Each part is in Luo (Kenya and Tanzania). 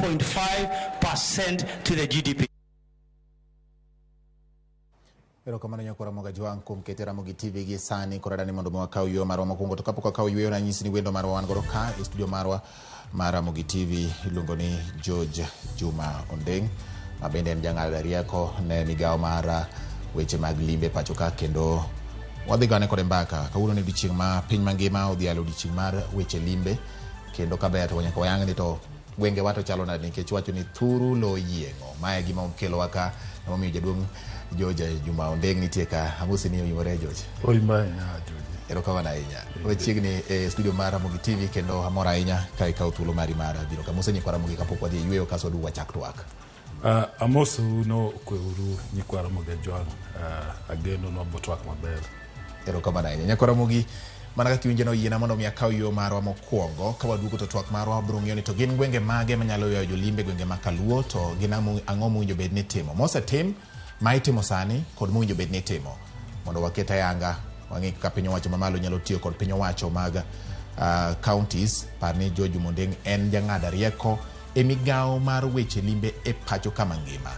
1.5% to the GDP. Erokamano nyako Ramogi Ajwang' kuom kete Ramogi TV gi sani koro adani mondo mi wakaw yueyo marwa mokwongo to kapok wakawo yueyo nanyisi ni wendo marwa wan godo ka e studio marwa mar Ramogi TV iluongo ni George Juma Ondeng' ma bende en jang'ad rieko ne migawo mar weche mag limbe pacho ka kendo wadhi gane kode mbaka kawuono ni odiochieng' ma piny mangima odhialo odiochieng' mar weche limbe kendo kaber to nyaka wayang ni to gwengewa to chalo nade nikech wacho ni thuru lo yieng'o mae e gima okelowa ka emomiyo jaduong' George Juma Ondeng' nitie ka amosi ni oimore George Oima ahinya George. Erokamano ahinya. Wachiegni e studio mar Ramogi TV kendo amor ahinya ka ikawo thuolo mari mar biro ka. Mose nyikwa Ramogi kapok wadhi e yueyo kaso waduogo wachak twak. Amosou no okweuru nyikwa Ramogi Ajwang'. Ageno ni wabo twak maber. Erokamano ahinya. Nyakwa Ramogi, mana kaka iwinjo noyiena mondo mi akaw yo marwa mokwongo. Ka waduogo to twak marwa wabiro ng'iyo ni to gin gwenge mage manyalo ywayo jolimbe gwenge ma Kaluo to gin ang'o mowinjo bed ni itimo. Mosetim, ma itimo sani kod mowinjo bed ni itimo mondo waket ayanga wang'i kaka piny owacho mamalo nyalo tiyo kod piny owacho mag counties. Par ni George Juma Ondeng' en jang'ad rieko e migawo mar weche limbe e pacho kama ngima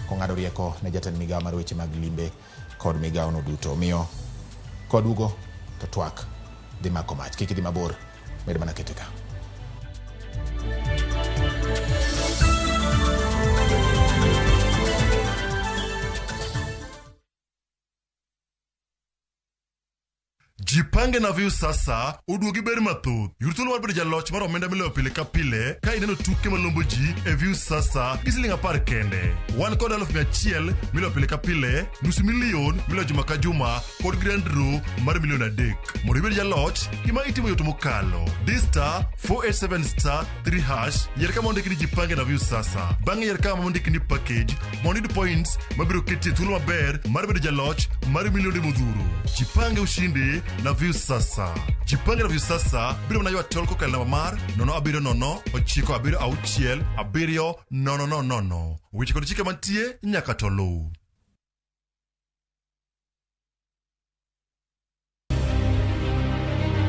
kong'ado rieko ne jatend migawo mar weche mag limbe kod migawono duto. Omiyo kwaduogo to twak dhi mako mach. Kik idhi mabor, med mana kete ka. Jipange na Viusasa oduogi ber mathoth. Yud thuolo mar bedo jaloch mar omenda miloyo pile ka pile ka ineno tuke malombo ji e Viusasa gi siling 10 kende. Wan kod 100,000 miloyo pile ka pile, nusu milion miloyo juma ka juma kod grand draw mar milion 3. Mondo ibed jaloch, gima itimo yot mokalo. Di star 487 star 3 hash, yier kama ondiki ni Jipange na Viusasa. Bang'e yier kama ondiki ni package mondo iyud points mabiro keti e thuolo maber mar bedo jaloch mar milionde modhuro. Jipange ushindi na Viusasa. Jipange na Viusasa biro mana ywa tol kokalo namba mar 070 976 7000. Weche kod chike mantie nyaka to luw.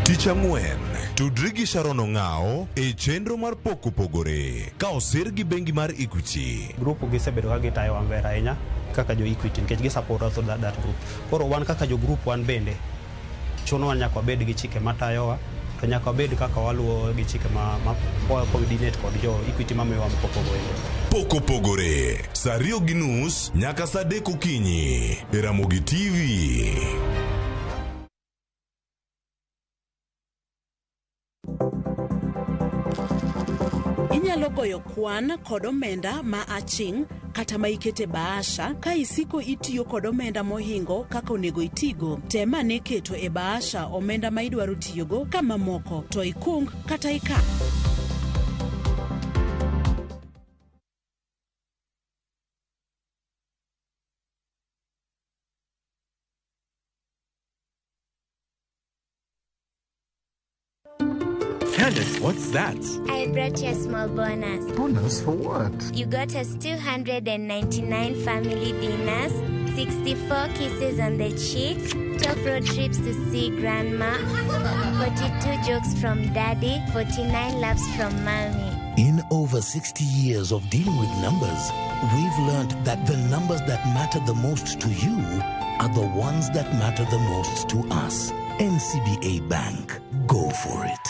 Tich ang'wen, tudri gi Sharon Ong'awo e chenro mar Pok Opogore ka osir gi bengi mar Equity. Group gisebedo ka gitayowa maber ahinya kaka jo Equity nikech gi support us that group. Koro wan kaka jo group wan bende chunowa nyaka wabed gi chike matayowa to nyaka wabed kaka waluwo gi chike ma coordinate kod jo Equity mamiyowa mopogore. Pok Opogore, saa 2:30 nyaka saa 3 okinyi e Ramogi TV. Inyalo goyo kwan kod omenda ma aching' kata ma ikete bahasha ka isiko itiyo kod omenda mohingo kaka onego itigo. Tem ane keto e bahasha omenda ma idwaro tiyogo ka mamoko to ikung kata ika. Candace, what's that? I brought you a small bonus. Bonus for what? You got us 299 family dinners, 64 kisses on the cheek, 12 road trips to see grandma, 42 jokes from daddy, 49 laughs from mommy. In over 60 years of dealing with numbers, we've learned that the numbers that matter the most to you are the ones that matter the most to us. NCBA Bank. Go for it.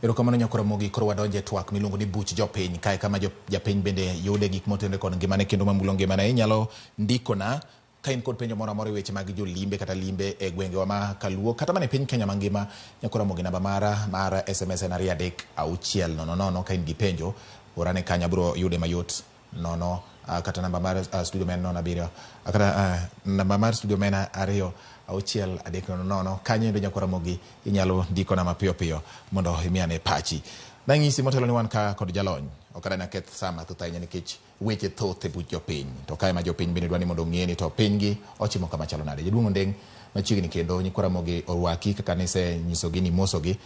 Erokamano nyakora Ramogi, koro wadonje twak miluongo ni buch jopiny. Kae kama japiny bende yude gik motenore kod ngimane kendo mamulo ngimane. Inyalo ndikona ka in kod penjo moro amora e weche mag jolimbe kata limbe e gwengewa ma Kaluo kata mana e piny Kenya mangima. Nyakora Ramogi, namba mara mar SMS en 23600. Ka in gi penjo orane kanyo, abiro yude mayot nono. Kata namba mar studio men 07 kata namba mar studio men 26300 kanyo endo. Nyakora Ramogi, inyalo ndikona mapiyo piyo mondo imiyane pachi. Nang'isi motelo ni wan ka kod jalony, ok adwa naketh sa mathoth ahinya nikech weche thoth e buch jopiny, to kae ma jopiny bende dwa ni mondo ong'e ni to pinygi ochimo kama chalo nade. Jaduong' Ondeng' Machiegni kendo nyikwa Ramogi orwaki kaka nise nyisogi ni mosogi.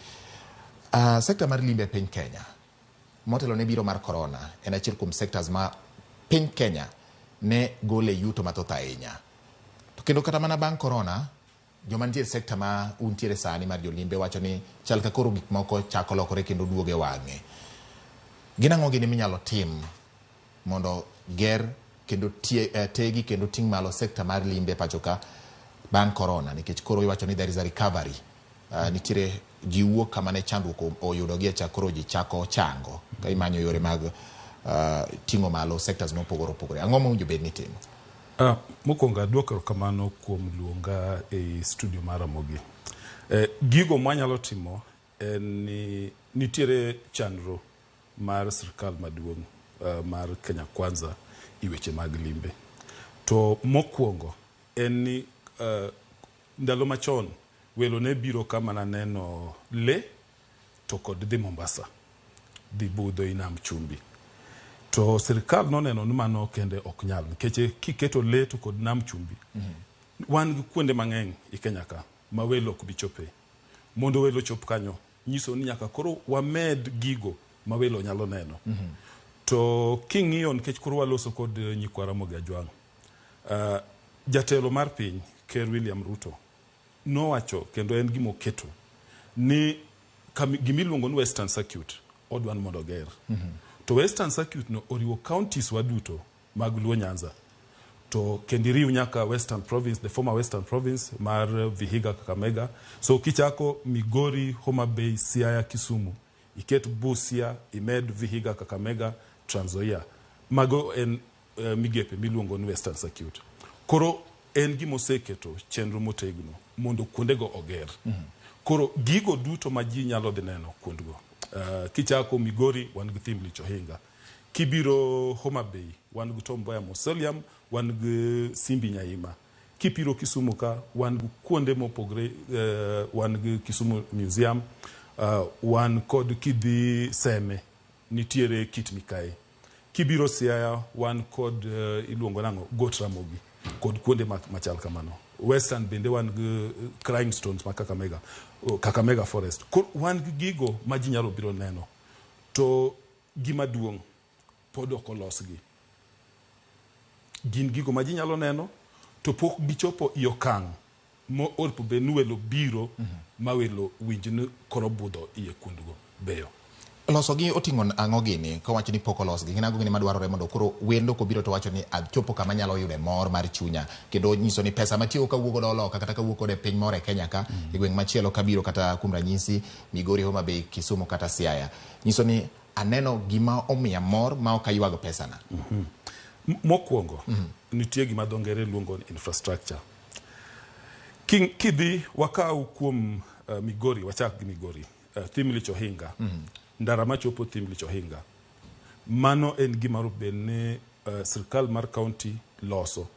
Sekta mar limbe e piny Kenya motelo ne biro mar corona en achiel kuom sectors ma piny Kenya ne gole yuto mathoth ahinya. To kendo kata mana bang' corona, joma nitie e sekta ma untiere sani mar jolimbe wacho ni chal ka koro gik moko chako lokore kendo duogo e wang'e. Gin ang'o gini minyalo tim mondo ger kendo tegi kendo ting' malo sekta mar limbe pacho ka bang' corona, nikech koro iwacho ni there is a recovery. Nitiere ji wuok kama ne chandruok oyudogi e cha koro ji chako chango ka imanyo yore mag ting'o malo sectors mopogore opogore. Ang'o mowinjo bed ni itimo? Mokwongo aduoko erokamano kuom luonga e studio mar Ramogi. Gigo mwanyalo timo en ni nitiere chandro mar sirkal maduong' mar Kenya Kwanza i weche mag limbe. To mokwongo en ni ndalo machon welo ne biro ka mana neno le to kod dhi Mombasa, dhi budho i nam chumbi. To sirkal noneno ni mano kende ok nyal, nikech kiketo le to kod nam chumbi, wan gi kuonde mang'eny i Kenya ka ma welo ok bi chope. Mondo welo chop kanyo, nyiso ni nyaka koro wamed gigo ma welo nyalo neno. To king'iyo, nikech koro waloso kod nyikwa Ramogi Ajwang', jatelo mar piny Ker William Ruto nowacho kendo en gima oketo ni gimiluongo ni Western Circuit odwa ni mondo oger. To Western Circuit no oriwo counties wa duto mag Luo Nyanza. To kendo iriw nyaka Western Province, the former Western Province mar Vihiga, Kakamega. So kichako Migori, Homa Bay, Siaya, Kisumu, iket Busia, imed Vihiga, Kakamega, Trans Nzoia. Mago en migepe miluongo ni Western Circuit. Koro en gima oseketo chenro motegno mondo kuondego oger. Koro gigo duto ma ji nyalo dhi neno kuondgo. Kichako Migori, wan gi Thim Lich Ohinga. Kibiro Homa Bay, wan gi Tom Mboya Mausoleum, wan gi Simbi Nyaima. Kibiro Kisumu ka, wan gi kuonde mopogre, wan gi Kisumu Museum, wan kod kidhi Seme, nitiere Kit Mikayi. Kibiro Siaya, wan kod iluongo nang'o, Got Ramogi, kod kuonde machal kamano. Western bende wan gi Crying Stones ma Kakamega, Kakamega Forest. Koro wan gi gigo ma ji nyalo biro neno. To gima duong' pod ok olosgi. Gin gigo ma ji nyalo neno, to pok gichopo i okang' mo orepo bed ni welo biro ma welo winj ni koro budho iye kuondgo beyo. Losogi oting'o ang'o gini kawacho ni pok olosgi? Gin ang'o gini madwarore mondo koro wendo kobiro to wacho ni achopo kama anyalo yude mor mar chunya, kendo nyiso ni pesa matiyo kawuok godo loka kata kawuok godo e piny moro e Kenya ka, e gweng' machielo kabiro kata kuom ranyisi Migori, Homa Bay, Kisumu kata Siaya, nyiso ni aneno gima omiya mor ma ok aywago pesana. Mokwongo, nitie gima dho ngere luongo ni infrastructure. Kidhi wakaw kuom Migori, wachak gi Migori, Thim Lich Ohinga, ndara machopo Thim Lich Ohinga. Mano en gima bed ni sirkal mar county loso.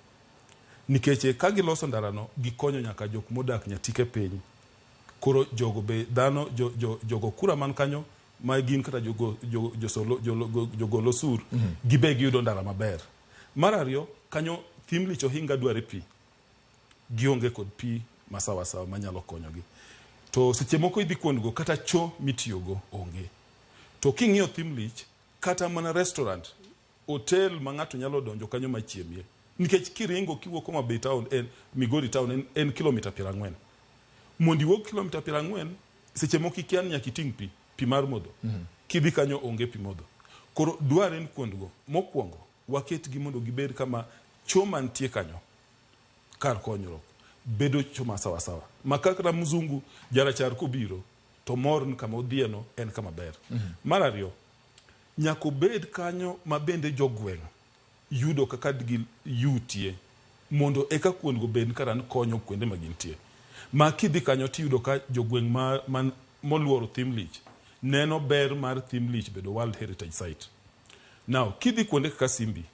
Nikech ka giloso ndarano, gikonyo nyaka jok modak Nyatike piny. Koro jogo be dhano, jogo kura man kanyo, ma gin kata jogol osur, gibe giyudo ndara maber. Mar ariyo, kanyo Thim Lich Ohinga dware pi. Gionge kod pi masawasawa manyalo konyogi. To seche moko idhi kuondgo kata cho mitiyogo onge. To king'iyo Thim Lich, kata mana restaurant, hotel ma ng'ato nyalo donjo kanyo machiemie. Nikech kiringo kiwuok Homa Bay town, en Migori town, en kilomita 40. Mondo iwuog kilomita 40, seche moko ikia ni nyaka iting' pi, pi mar modho. Kidhi kanyo onge pi modho. Koro dware ni kuondgo, mokwongo, waketgi mondo gibed kama cho mantie kanyo, kar konyruok, bedo cho ma sawasawa. Ma kata mzungu jarachar kobiro, to mor ni kama odhieno en kama ber. Mar ariyo, nyaka obed kanyo ma bende jogweng' yudo kaka giyutie mondo eka kuondgo bed kara ni konyo kuonde ma gintie. Ma kidhi kanyo tiyudo ka jogweng' ma moluoro Thim Lich neno ber mar Thim Lich bedo World Heritage Site. Now, kidhi kuonde kaka Simbi,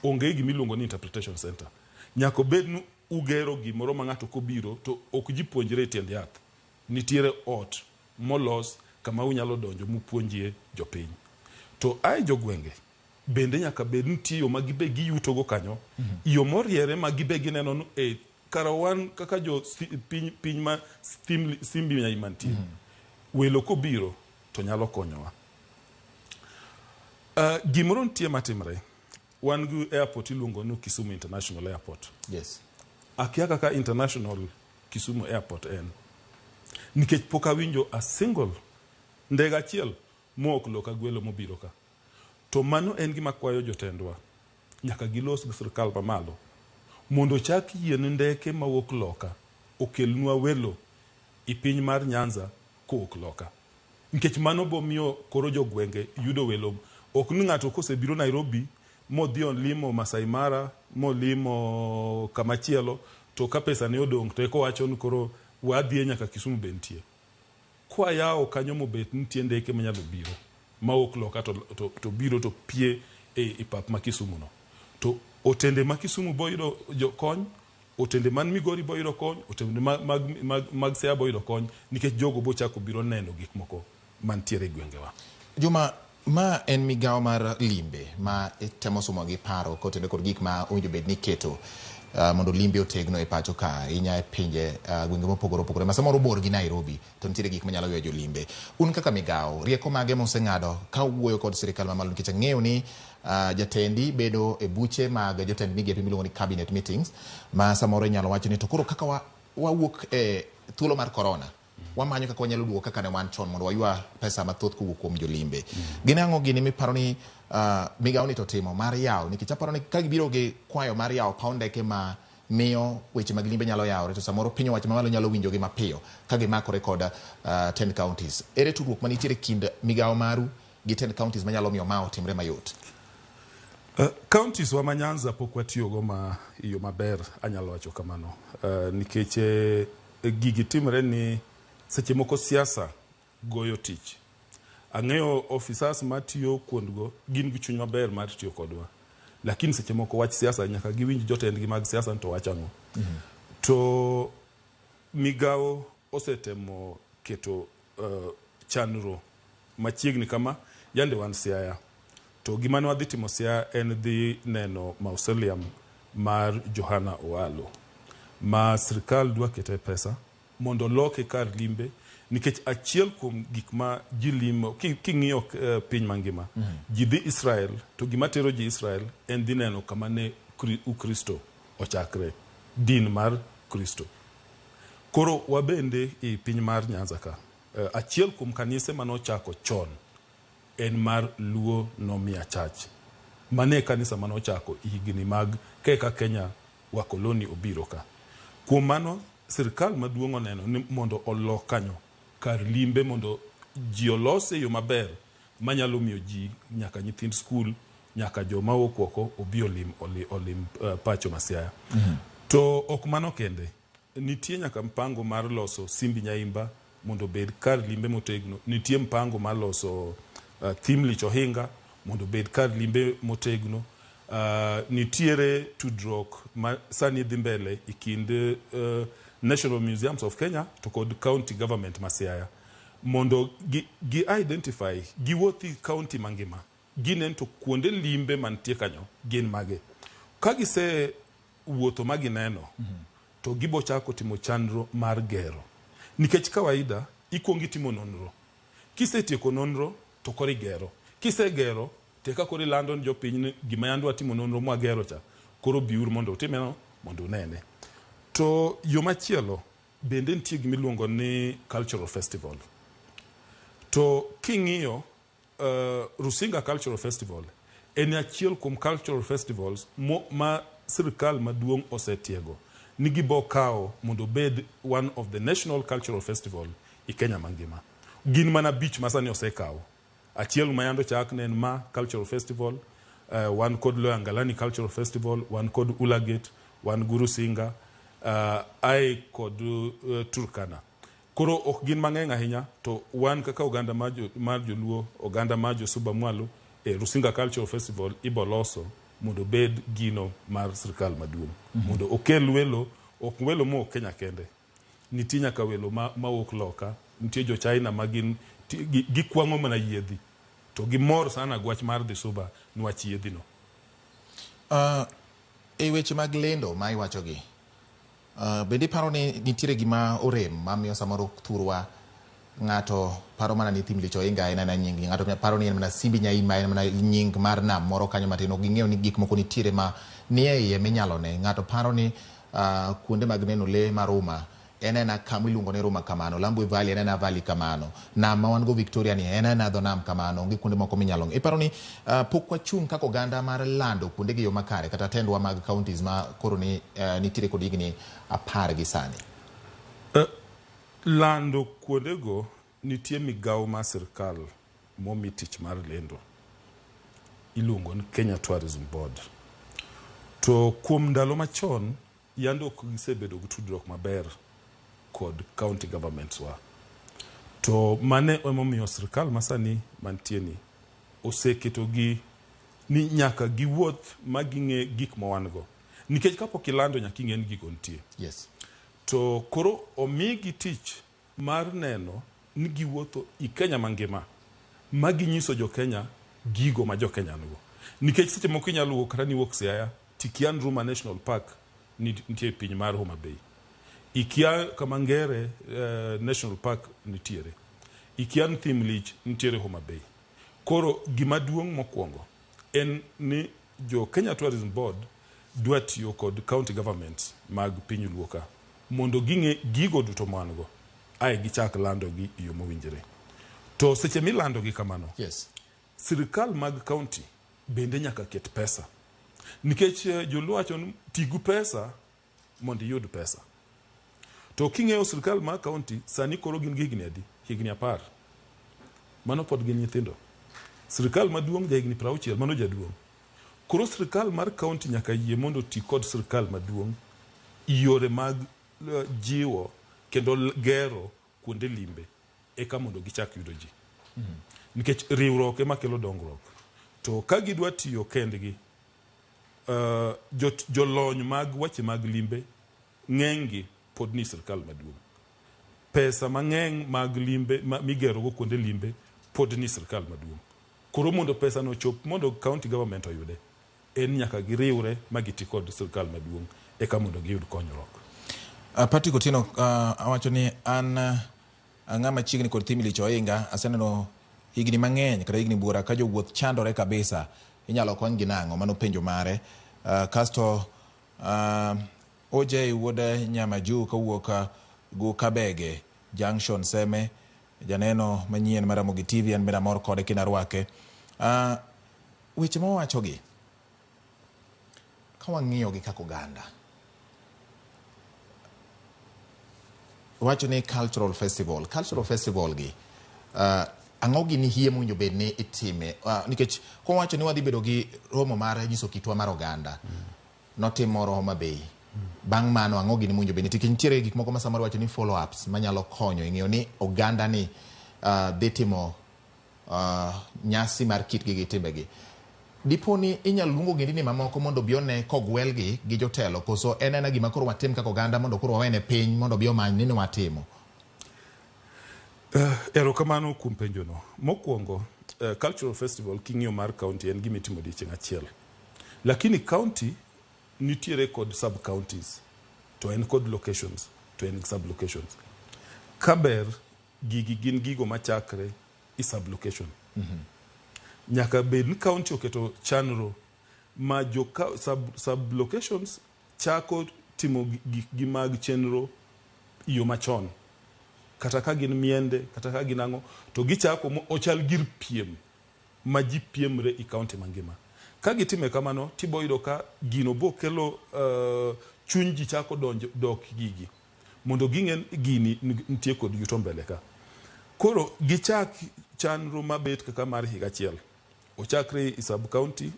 onge gimiluongo ni interpretation center. Nyaka obed ni ugero gimoro ma ng'ato kobiro to ok ji puonjre e tiend yath. Nitiere ot molos kama unyalo donjo mupuonjie jopiny. To ae jogwenge bende nyaka bed nitie yo ma gibe giyutogo kanyo, yo moriere ma gibe gineno ni Kara wan kaka jo piny, piny ma Simbi Nyaima nitie, welo kobiro to nyalo konyowa. Gimoro nitie matimre. Wan gi airport iluongo ni Kisumu International Airport. Akia kaka International Kisumu Airport en. Nikech pok awinjo a single ndege achiel mowuok loka gwelo mobiro ka. To mano en gima kwayo jotendwa. Nyaka gilos gi sirkal mamalo mondo chak yien ndeke mawuok loka okelnwa welo i piny mar Nyanza kowuok loka. Nikech mano bomiyo koro jogwenge yudo welo. Ok ni ng'ato kosebiro Nairobi modhi olimo Masai Mara, molimo kamachielo, to ka pesa ne odong' to eka owacho ni koro wadhiye nyaka Kisumu be nitie. Kwayawo kanyo mobet nitie ndeke manyalo biro mawuok loka to biro to pie e pap ma Kisumu no. To otende ma Kisumu boyudo kony, otende man Migori boyudo kony, otende mag Siaya boyudo kony, nikech jogo bochako biro neno gik moko mantiere e gwengewa. Juma, ma en migawo mar limbe ma temo somo gi paro kotenore kod gik ma owinjo bed ni iketo mondo limbe otegno e pacho ka, ahinya e pinje gwenge mopogore opogore ma samoro bor gi Nairobi to nitiere gik manyalo ywayo jolimbe. Un kaka migawo, rieko mage museng'ado ka uwuoyo kod sirikal mamalo, nikech ang'eyo ni jatendi bedo e buche mag jotend migepe miluongo ni cabinet meetings, ma samoro inyalo wacho ni to koro kaka wawuok e thuolo mar corona, wamanyo kaka wanyalo duogo kaka ne wan chon mondo waywa pesa mathoth kowuok kuom jolimbe. Gin ang'o gini miparo ni migawo ni to timo mar yawo, nikech aparo ni ka gibiro gi kwayo mar yawo paw ndeke ma miyo weche mag limbe nyalo yawore, to samoro piny owacho mamalo nyalo winjogi mapiyo ka gimakore kod 10 counties. Ere tudruok manitiere kind migawo maru gi 10 counties manyalo miyo ma otimre mayot? Counties wa ma Nyanza pok watiyogo ma yo maber, anyalo wacho kamano. Nikech gigi timre ni seche moko siasa goyo tich. Ang'eyo officers matiyo kuondgo gin gi chuny maber mar tiyo kodwa. Lakini seche moko wach siasa nyaka giwinj jotendgi mag siasa to wacho ang'o. To migawo osetemo keto chenro machiegni kama yande wan Siaya. To gima ne wadhi timo Siaya en dhi neno mausoleum mar Johana Owalo ma sirkal dwa kete pesa mondo oloke kar limbe, nikech achiel kuom gik ma ji limo king'iyo piny mangima, ji dhi Israel, to gima tero ji Israel en dhi neno kama ne Ukristo ochakre, din mar Kristo. Koro wabende e piny mar Nyanza ka, achiel kuom kanise manochako chon en mar Luo Nomia Church. Mane e kanisa manochako higni mag keka Kenya wakoloni obiro ka. Kuom mano, sirkal maduong' oneno ni mondo olok kanyo kar limbe mondo ji olose e yo maber manyalo miyo ji nyaka nyithind skul, nyaka joma wuok oko obi olim pacho ma Siaya. To ok mano kende, nitie nyaka mpango mar loso Simbi Nyaimba mondo obed kar limbe motegno. Nitie mpango mar loso Thimlich Ohinga mondo obed kar limbe motegno. Nitiere tudruok ma sani dhi mbele e kind National Museums of Kenya to kod county government ma Siaya mondo gi identify, giwuothi county mangima, ginen to kuonde limbe mantie kanyo gin mage. Ka gise wuotho ma gineno, to gibo chako timo chenro mar gero. Nikech kawaida ikuongo itimo nonro. Kisetieko nonro to koro igero. Kisegero to eka koro ilando ni jopiny ni gima yande watimo nonro mwagero cha, koro biuru mondo utime no, mondo unene. To yo machielo bende nitie gima iluongo ni cultural festival. To king'iyo Rusinga Cultural Festival en achiel kuom cultural festivals ma sirkal maduong' osetiego ni gibo kawo mondo obed one of the national cultural festival i Kenya mangima. Gin mana 5 ma sani osekaw. Achiel ma yande ochak ne en Ma Cultural Festival, wan kod Loyangalani Cultural Festival, wan kod Ulagate, wan gi Rusinga, ae kod Turkana. Koro ok gin mang'eny ahinya, to wan kaka oganda mar Joluo, oganda mar Josuba Mwalo, Rusinga Cultural Festival ibo loso mondo obed gino mar sirkal maduong'. Mondo okel welo, ok welo mowuok Kenya kende. Nitie nyaka welo mawuok loka, nitie jo China ma gin gikwang'o mana yiedhi. To gimor sana gwach mar dhi Suba niwach yiedhi no. E weche mag lendo ma iwachogi, Bende iparo ni nitiere gima orem mamiyo samoro thurwa ng'ato paro mana ni Thim Lich Ohinga en aena nying ng'ato paro ni en mana Simbi Nyaima en mana nying mar nam moro kanyo matin ok ging'eyo ni gik moko nitiere ma nie iye minyalo ne ng'ato paro ni kuonde mag neno lee ma Ruma en aena kama iluongo ni Ruma kamano, Lambwe Valley en aena valley kamano, nam ma wan go Victoria ni en aena dho nam kamano, onge kuonde moko minyalo ng'i. Iparo ni pok wachung' kaka oganda mar lando kuonde gi yo makare kata tendwa mag counties ma koro ni nitiere kod higni 10 gi sani? Lando kuondego nitie migawo mar sirkal momi tich mar lendo iluongo ni Kenya Tourism Board. To kuom ndalo machon yande ok gisebedo gi tudruok maber kod county governments wa. To mane emomiyo sirkal masani mantie ni oseketogi ni nyaka giwuoth ma ging'e gik ma wan go. Nikech kapok ilando nyaka ing'e ni gigo nitie. Yes. To koro omigi tich mar neno ni giwuotho i Kenya mangima ma ginyiso jo Kenya gigo ma jo Kenya nigo. Nikech seche moko inyalo wuok kata niwuok Siaya tikia ni Ruma National Park nitie e piny mar Homa Bay. Ikia kama Ngere National Park nitiere. Ikia ni Thim Lich nitiere Homa Bay. Koro gima duong' mokwongo en ni jo Kenya Tourism Board dwa tiyo kod county governments mag piny Luo ka mondo ging'e gigo duto ma wan go ae gichak lando gi e yo mowinjore. To seche milando gi kamano, yes. Sirkal mag county bende nyaka ket pesa. Nikech joluo wacho ni tigu pesa mondo iyud pesa. To king'eyo sirkal mar county sani koro gin gi higni adi? Higni 10. Mano pod gin nyithindo. Sirkal maduong' ja higni 60, mano jaduong'. Koro sirkal mar county nyaka yie mondo oti kod sirkal maduong' yore mag jiwo kendo gero kuonde limbe eka mondo gichak yudo ji. Nikech riwruok ema kelo dongruok. To ka gidwa tiyo kendgi, jolony mag weche mag limbe ng'enygi pod ni sirkal maduong'. Pesa mang'eny mag limbe migerogo kuonde limbe pod ni sirkal maduong'. Koro mondo pesa no ochop mondo county government oyude, en nyaka giriwre ma giti kod sirkal maduong' eka mondo giyud konyruok. Patrick Otieno awacho ni an ang'ama chiegni kod Thim Lich Ohinga, aseneno higni mang'eny kata higni buora ka jowuoth chandore kabisa, inyalo kony gi nang'o? Mano penjo mare. Kasto OJ wuod Nyamaju kowuok go Kabege Junction Seme, janeno manyien mar Ramogi TV, an bende amor kode kendo arwake. Weche mawachogi ka wang'iyo gi kaka oganda wacho ni cultural festival gi ang'o gini hie mowinjo bed ni itime? Nikech kowacho ni wadhi bedo gi romo mar nyiso kitwa mar oganda notim moro Homa Bay, bang' mano ang'o gini mowinjo bed ni nikech nitiere gik moko ma samoro wacho ni follow ups manyalo konyo e ng'eyo ni oganda ni dhi timo nyasi mar kitgi gi timbegi. Dipo ni inyalo luongo ogendini mamoko mondo obi one kogwelgi gi jotelo, koso en aena gima koro watim kaka oganda mondo koro wawene piny mondo obi omany ni watimo? Erokamano kuom penjono. Mokwongo, cultural festival king'iyo mar county en gima itimo odiochieng' achiel. Lakini county nitiere kod sub counties, to en kod locations, to en sub locations. Kaber, gigi gin gigo machakre i sub location. Nyaka bed ni county oketo chenro ma jo sub locations chako timo gikgi mag chenro yo machon. Kata ka gin miende, kata ka gin ang'o, to gichako ochal gir piem ma ji piemre i county mangima. Ka gitime kamano, tibo yudo ka gino bo kelo chuny ji chako donjo dok gigi mondo ging'e gini nitie kod yuto mbele ka. Koro gichak chenro mabet kaka mar higa achiel. Ochakre i sub county,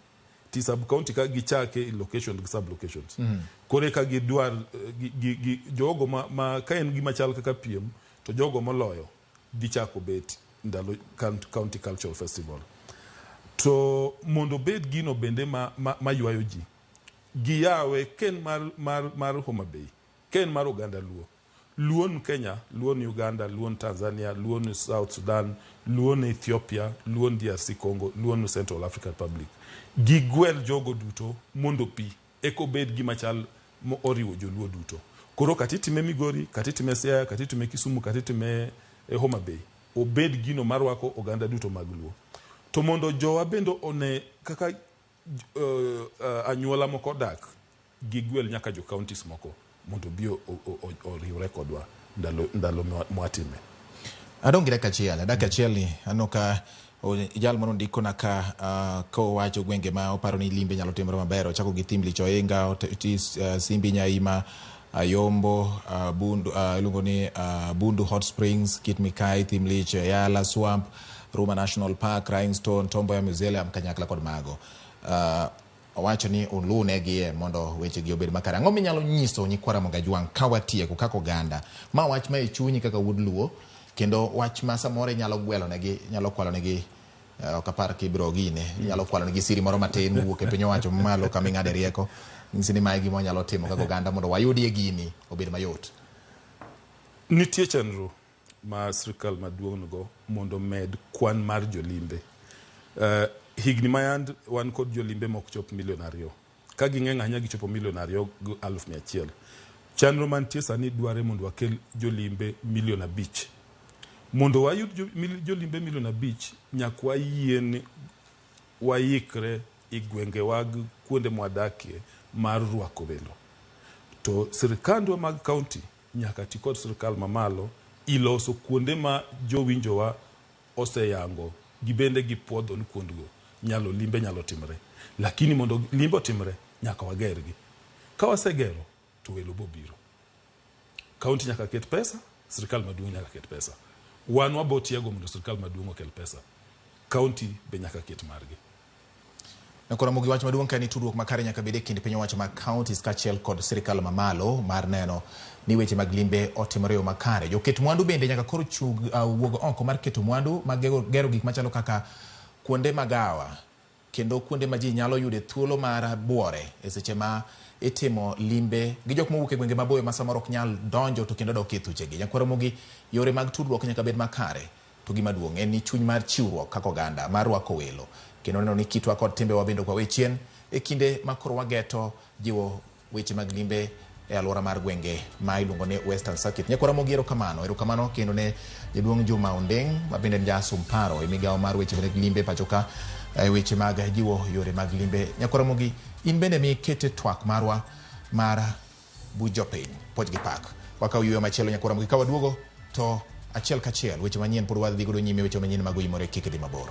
ti sub county ka gichake i location gi sub locations. Koro eka gidwar jogo ma ka en gima chal kaka piem, to jogo moloyo dhi chako bet ndalo county cultural festival. To mondo bed gino bende ma ywayo ji, giyawe ken mar Homa Bay, ken mar oganda Luo. Luo ni Kenya, Luo ni Uganda, Luo ni Tanzania, Luo ni South Sudan, Luo ni Ethiopia, Luo ni DRC Congo, Luo ni Central African Republic. Gigwel jogo duto mondo pi eko bed gima chal oriwo joluo duto. Koro kata itime Migori, kata itime Siaya, kata itime Kisumu, kata itime e Homa Bay, obed gino marwako oganda duto mag Luo. To mondo jowa bende one kaka anyuola moko odak, gigwel nyaka jo counties moko mondo obi oriwre kodwa ndalo mwatime. Adong' gi dakika achiel. Dakika achiel ni aneno ka jal moro ndikona ka kowacho gwenge ma oparo ni limbe nyalo timore maber. Ochako gi Thimlich Ohinga, Simbi Nyaima, Ayombo, Bundu, iluongo ni Bundu Hot Springs, Kit Mikayi, Thimlich, Yala Swamp, Ruma National Park, Rhinestone, Tom Mboya Museum kanyakla kod mago. Owacho ni ulunegie mondo wechegi obed makare. Ang'o minyalo nyiso nyikwa Ramogi Ajwang' ka watieko kaka oganda? Ma wach ma e chunyi kaka wuod Luo, kendo wach ma samoro inyalo gwelo negi, inyalo kwalo negi, ok apar kibiro gine, inyalo kwalo negi siri moro matin mowuok e piny owacho mamalo kama ing'ade rieko, nyisi ni mae gima wanyalo timo kaka oganda mondo wayudie gini obed mayot. Nitie chenro ma sirikal maduong' nigo mondo med kwan mar jolimbe. Higni mayand wan kod jolimbe mok chop 2 million. Ka ging'eny ahinya gichopo 2.1 million. Chenro mantie sani dware mondo wakel jolimbe 5 million. Mondo wayud jolimbe 5 million, nyaka wayie ni waikre e gwengewa gi kuonde mwadakie mar rwako welo. To sirikandwa mag county nyaka ti kod sirikal mamalo iloso kuonde ma jowinjowa oseyango gibende gipuodho ni kuondgo nyalo limbe nyalo timre. Lakini mondo limbe otimre nyaka wagergi. Ka wasegero to welo bobiro. County nyaka ket pesa, sirikal maduong' nyaka ket pesa. Wan wabo tiego mondo sirikal maduong' okel pesa. County be nyaka ket margi. Koro Ramogi, wach maduong' ka ni tudruok makare nyaka bed e kind piny owacho mag counties kaachiel kod sirikal mamalo mar neno ni weche mag limbe otimore e yo makare. Joket mwandu bende nyaka koro chug, wuog oko mar keto mwandu mag gero gik machalo kaka kuonde magawa kendo kuonde ma ji nyalo yude thuolo mar buore e seche ma itimo limbe gi jok mowuok e gwenge maboyo ma samoro ok nyal donjo to kendo dok e thuchegi. Nyakwar Ramogi, yore mag tudruok nyaka bed makare. To gima duong' en ni chuny mar chiwruok kaka oganda mar rwako welo kendo neno ni kitwa kod timbewa bende ok wawe chien e kinde ma koro wageto jiwo weche mag limbe e alwora mar gwenge ma iluongo ni Western Circuit. Nyakwar Ramogi, erokamano. Erokamano kendo ne jaduong' Juma Ondeng' ma bende en jasum paro e migawo mar weche mag limbe pacho ka e weche mag jiwo yore mag limbe. Nyakwar Ramogi, in bende mikete twak marwa mar buch jopiny puoch gi pak. Wakaw yueyo machielo, Nyakwar Ramogi, ka waduogo to achiel kachiel weche manyien pod wadhi godo nyime, weche manyien mag oyimore, kik idhi mabor.